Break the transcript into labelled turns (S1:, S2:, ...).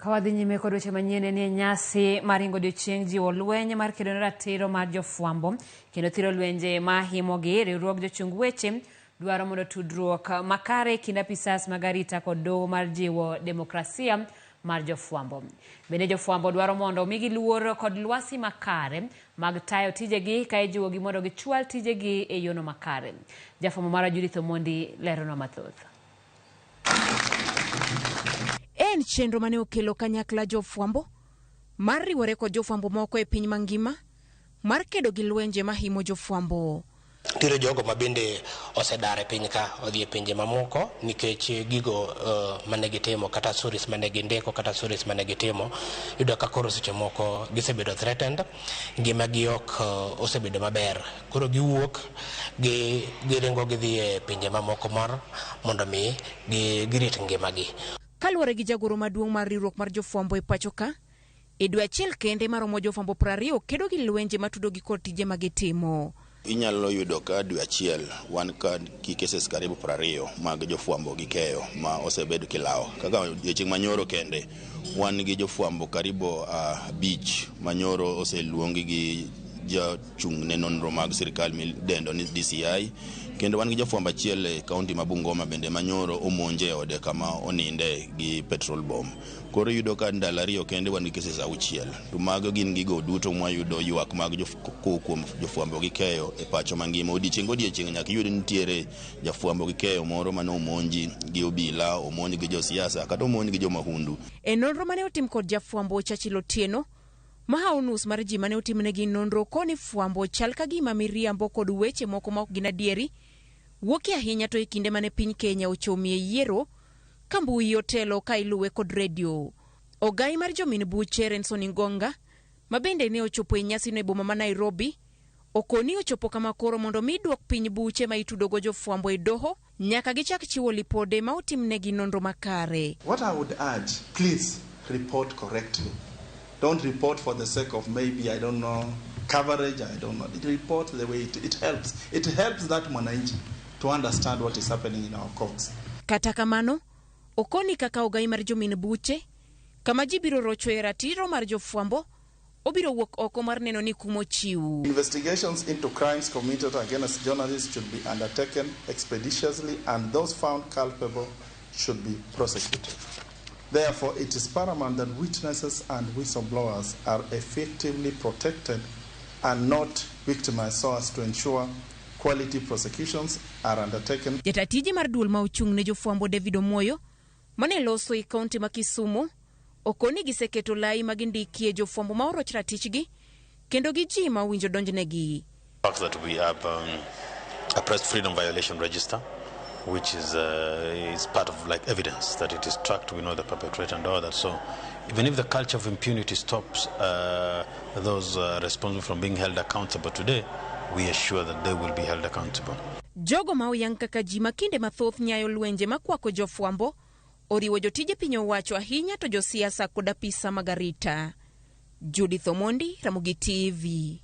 S1: Ka wadhi nyime kod weche manyien en ni e nyasi mar ringo odiochieng' jiwo lweny mar kedo ne ratiro mar jofwambo kendo thiro lwenje ma himogi, riwruog jochung weche dwaro mondo tudruok makare e kind apisas mag arita kod doho mar jiwo demokrasia mar jofwambo. Bende jofwambo dwaro mondo omigi luor kod lwasi makare mag tayo tijegi ka ijiwogi mondo gichwal tijegi e yono makare. Jafwambo marwa Judith Omondi leronwa mathoth.
S2: En chenro mane okelo kanyakla jofwambo mar riwore kod jofwambo moko e piny mangima mar kedo gi lwenje mahimo jofwambo.
S3: Nitiere jogo ma bende osedar e piny ka odhi e pinje mamoko nikech gigo mane gitimo kata stories mane gindiko kata stories mane gitimo. Iyudo ka koro seche moko gisebedo threatened, ngimagi ok osebedo maber. Koro giwuok gi giringo gidhi e pinje mamoko mar mondo mi girit ngimagi.
S2: Kaluwore gi jagoro maduong' mar riwruok mar jofwambo e pacho ka, e dwe achiel kende maromo jofwambo 20 kedo gi lwenje matudogi kod tije ma gitimo.
S4: Inyalo yudo ka dwe achiel wan ka gi cases karibu 20 mag jofwambo gi keyo ma osebed kilawo. Kaka odiochieng' manyoro kende wan gi jofwambo karibu 5 manyoro oseluongi gi jachung' ne nonro mag sirikal midendo ni DCI, kendo wan gi jafwambo achiel e kaunti ma Bungoma bende manyoro omonje e ode kama oninde gi petrol bomb. Koro iyudo ka ndalo 2 kende wan gi cases 6, to mago gin gigo duto mwayudo ywak mag kowuok kuom jofwambo gi keyo e pacho mangima. Odiochieng' godiochieng' nyaka iyud nitiere jafwambo gi keyo moro mane omonji gi obila, omonj gi josiasa kata omonj gi jomahundu.
S2: E nonro mane otim kod jafwambo Churchill Otieno, mahawo nus mar ji mane otimnegi nonro koni fwambo chal ka gima miriambo kod weche moko ma ok gin adieri wuokie ahinya to e kinde mane piny Kenya ochomie yiero ka mbui otelo ka iluwe kod redio. Ogai mar jomin buche Renson Ingonga ma bende ne ochopo e nyasino e boma ma Nairobi okoni ochopo kama koro mondo mi duok piny buche ma itudogo jofwambo e doho nyaka gichak chiwo lipode ma otimnegi nonro makare.
S5: What I would urge, please report correctly. Don't report for the sake of maybe, I don't know, coverage, I don't know. Report the way it helps. It helps that mwananchi to understand what is happening in our courts.
S2: Kata kamano, okoni kaka ogai mar jomin buche, kama ji biro rochoe ratiro mar jofwambo, obiro wuok oko mar neno ni kum ochiw.
S5: Investigations into crimes committed against journalists should be undertaken expeditiously and those found culpable should be prosecuted. Therefore, it is paramount that witnesses and whistleblowers are effectively protected and not victimized so as to ensure quality prosecutions are undertaken.
S2: Jata tije mar duol ma ochung' ne jofwambo David Omoyo mane loso e kaunti ma Kisumu okoni giseketo lai ma gindikie jofwambo ma oroch ratichgi kendo gi ji ma owinjo donjnegi.
S6: The fact that we have a press freedom violation register, which is part of evidence that it is tracked, we know the perpetrator and all that. So even if the culture of impunity stops those responsible from being held accountable today, we are sure that they will be held accountable.
S2: Jogo ma oyang kaka ji ma kinde mathoth nyayo lwenje makwako jofwambo oriwo jotije piny owacho ahinya to josiasa kod apisa mag arita. Judith Omondi, Ramogi TV.